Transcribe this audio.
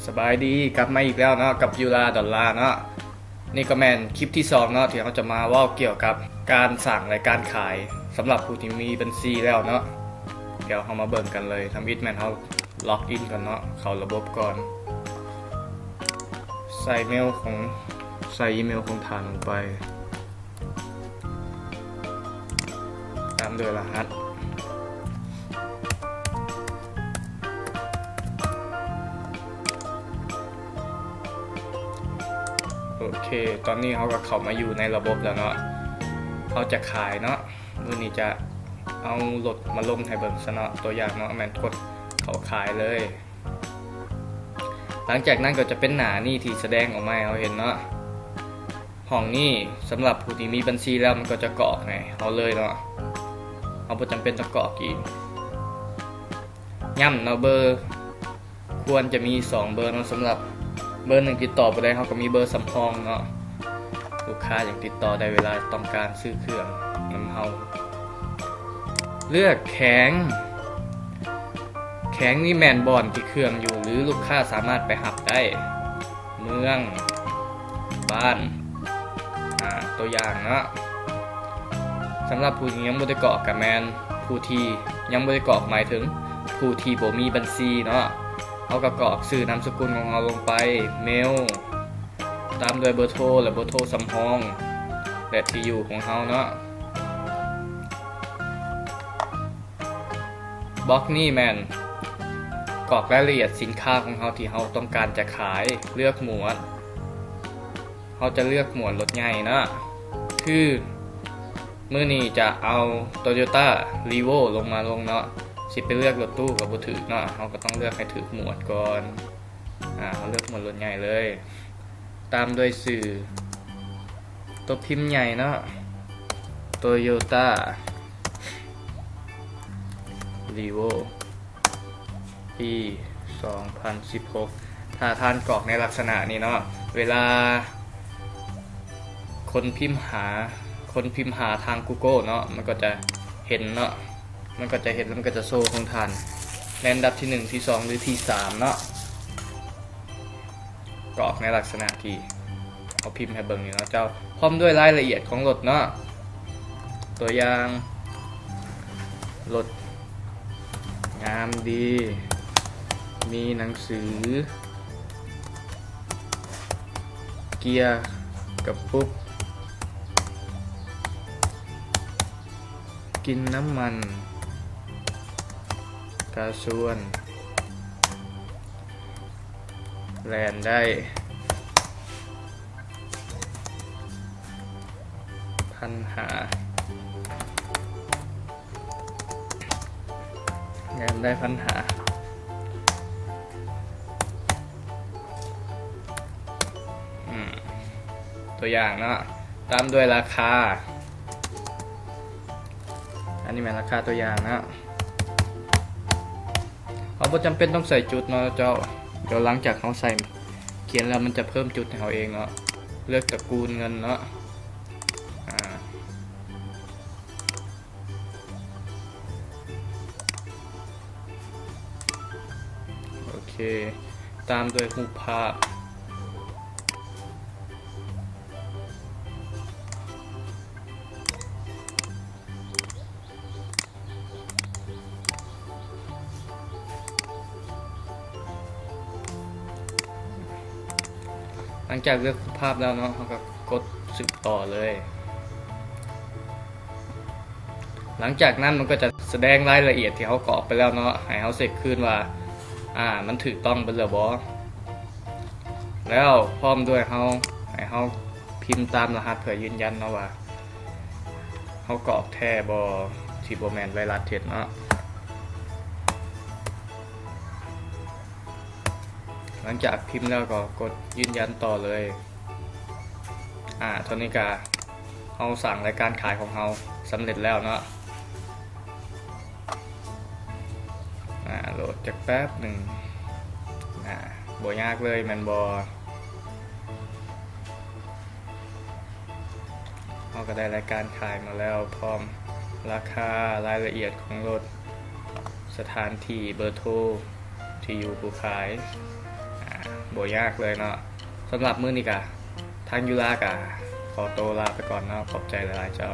ສະບາຍດີ ກັບມາອີກແລ້ວເນາະ ກັບຢູລາດອນລາເນາະ. ນີ້ກໍແມ່ນຄລິບທີສອງເນາະ ທີ່ເຮົາຈະມາເວົ້າກ່ຽວກັບການສ້າງ ແລະ ການຂາຍ ສຳລັບຜູ້ທີ່ມີບັນຊີແລ້ວເນາະ. ດຽວເຮົາມາເບິ່ງກັນເລີຍ. ທຳອິດແມ່ນເຮົາລັອກອິນກ່ອນເນາະ ເຂົ້າລະບົບກ່ອນ. ໃສ່ເມວຂອງ ໃສ່ອີເມວຂອງທ່ານລົງໄປ. ຕາມດ້ວຍລະຫັດ. ໂອເຄ ຕອນນີ້ເຮົາກໍເຂົ້າມາຢູ່ໃນລະບົບແລ້ວເນາະ. ເຮົາຈະຂາຍເນາະ. ມື້ນີ້ຈະເອົາລົດມາລົງໃຫ້ເບິ່ງຊະເນາະ. ຕົວຢ່າງເນາະ ແມ່ນກົດເຂົ້າຂາຍເລີຍ. ຫຼັງຈາກນັ້ນກໍຈະເປັນໜ້ານີ້ທີ່ສະແດງອອກມາໃຫ້ເຮົາເຫັນເນາະ. ຫ້ອງນີ້ສຳລັບຜູ້ທີ່ມີບັນຊີແລ້ວ ມັນກໍຈະກອກໃຫ້ເຮົາເລີຍເນາະ. ເຮົາບໍ່ຈຳເປັນຕ້ອງກອກອີກ. ຢ້ຳເນາະ ເບີຄວນຈະມີສອງເບີເນາະ. ສຳລັບເບີໜຶ່ງຕິດຕໍ່ບໍ່ໄດ້ ເຮົາກໍມີເບີສຳຮອງເນາະ. ລູກຄ້າຍັງຕິດຕໍ່ໄດ້ເວລາຕ້ອງການຊື້ເຄື່ອງນຳເຮົາ. ເລືອກແຂວງ. ແຂວງນີ້ແມ່ນບ່ອນທີ່ເຄື່ອງຢູ່ ຫຼື ລູກຄ້າສາມາດໄປຮັບໄດ້. ເມືອງ, ບ້ານ, ອາ ຕົວຢ່າງເນາະ. ສຳລັບຜູ້ທີ່ຍັງບໍ່ໄດ້ກອກ ກໍແມ່ນຜູ້ທີ່ຍັງບໍ່ໄດ້ກອກ ໝາຍເຖິງຜູ້ທີ່ບໍ່ມີບັນຊີເນາະ. ເຮົາກໍກອກຊື່ນາມສະກຸນຂອງເຮົາລົງໄປ, ເມວ, ຕາມດ້ວຍເບີໂທ ແລະ ເບີໂທສຳຮອງ ແລະ ທີ່ຢູ່ຂອງເຮົາເນາະ. ບລັອກນີ້ແມ່ນກອກລາຍລະອຽດສິນຄ້າຂອງເຮົາທີ່ເຮົາຕ້ອງການຈະຂາຍ. ເລືອກໝວດ. ເຮົາຈະເລືອກໝວດລົດໃຫຍ່ເນາະ ຄືມື້ນີ້ຈະເອົາໂຕໂຍຕ້າຣີໂວລົງມາລົງເນາະ. ຊິໄປເລືອກລົດຕູ້ກໍບໍ່ຖືກເນາະ. ເຮົາກໍຕ້ອງເລືອກໃຫ້ຖືກໝວດກ່ອນ. ອາ ເຮົາເລືອກໝວດລົດໃຫຍ່ເລີຍ ຕາມດ້ວຍຊື່ ຕົວພິມໃຫຍ່ເນາະ ໂຕໂຍຕ້າຣີໂວ ປີສອງພັນສິບຫົກ. ຖ້າທ່ານກອກໃນລັກສະນະນີ້ເນາະ ເວລາຄົນພິມຫາ ຄົນພິມຫາທາງກູໂກເນາະ ມັນກໍຈະເຫັນເນາະ. ມັນກໍຈະເຫັນ ແລ້ວມັນກໍຈະໂຊຂອງທ່ານໃນອັນດັບທີໜຶ່ງ ທີສອງ ຫຼື ທີສາມເນາະ. ກອກໃນລັກສະນະທີ່ເຮົາພິມໃຫ້ເບິ່ງນີ້ເນາະເຈົ້າ ພ້ອມດ້ວຍລາຍລະອຽດຂອງລົດເນາະ. ຕົວຢ່າງ ລົດງາມດີ ມີໜັງສື ເກຍກະປຸກ ກິນນ້ຳມັນກາຊວນ ແລ່ນໄດ້ພັນຫ້າ ແລ່ນໄດ້ພັນຫ້າ. ອືມ ຕົວຢ່າງເນາະ ຕາມດ້ວຍລາຄາ. ອັນນີ້ແມ່ນລາຄາຕົວຢ່າງເນາະ. ເຮົາບໍ່ຈຳເປັນຕ້ອງໃສ່ຈຸດເນາະເຈົ້າ. ດຽວຫຼັງຈາກເຮົາໃສ່ຂຽນແລ້ວ ມັນຈະເພີ່ມຈຸດໃຫ້ເຮົາເອງເນາະ. ເລືອກຕະກູນເງິນເນາະ. ອາ ໂອເຄ ຕາມດ້ວຍຮູບພາບ. ຫຼັງຈາກເລືອກຮູບພາບແລ້ວເນາະ ເຮົາກໍກົດສືບຕໍ່ເລີຍ. ຫຼັງຈາກນັ້ນມັນກໍຈະສະແດງລາຍລະອຽດທີ່ເຮົາກອກໄປແລ້ວເນາະ ໃຫ້ເຮົາເຊັກຄືນວ່າ ອາ ມັນຖືກຕ້ອງເບິດແລ້ວບໍ່ ແລ້ວພ້ອມດ້ວຍເຮົາ ໃຫ້ເຮົາພິມຕາມລະຫັດເພື່ອຢືນຢັນເນາະວ່າ ເຮົາກອກແທ້ບໍ່ ທີ່ບໍ່ແມ່ນໄວຣັສເຮັດເນາະ. ຫຼັງຈາກພິມແລ້ວກໍກົດຢືນຢັນຕໍ່ເລີຍ. ອາ ຕອນນີ້ກະເຮົາສ້າງລາຍການຂາຍຂອງເຮົາສຳເລັດແລ້ວເນາະ. ອາ ໂຫຼດຈັກແປັບໜຶ່ງ. ອາ ບໍ່ຍາກເລີຍແມ່ນບໍ່? ເຮົາກໍໄດ້ລາຍການຂາຍມາແລ້ວ ພ້ອມລາຄາ, ລາຍລະອຽດຂອງລົດ, ສະຖານທີ່, ເບີໂທ, ທີ່ຢູ່ຜູ້ຂາຍ. ອາ ບໍ່ຍາກເລີຍເນາະ. ສຳລັບມື້ນີ້ກະ ທາງຢູລາກະຂໍໂຕລາໄປກ່ອນເນາະ. ຂອບໃຈຫຼາຍໆເຈົ້າ.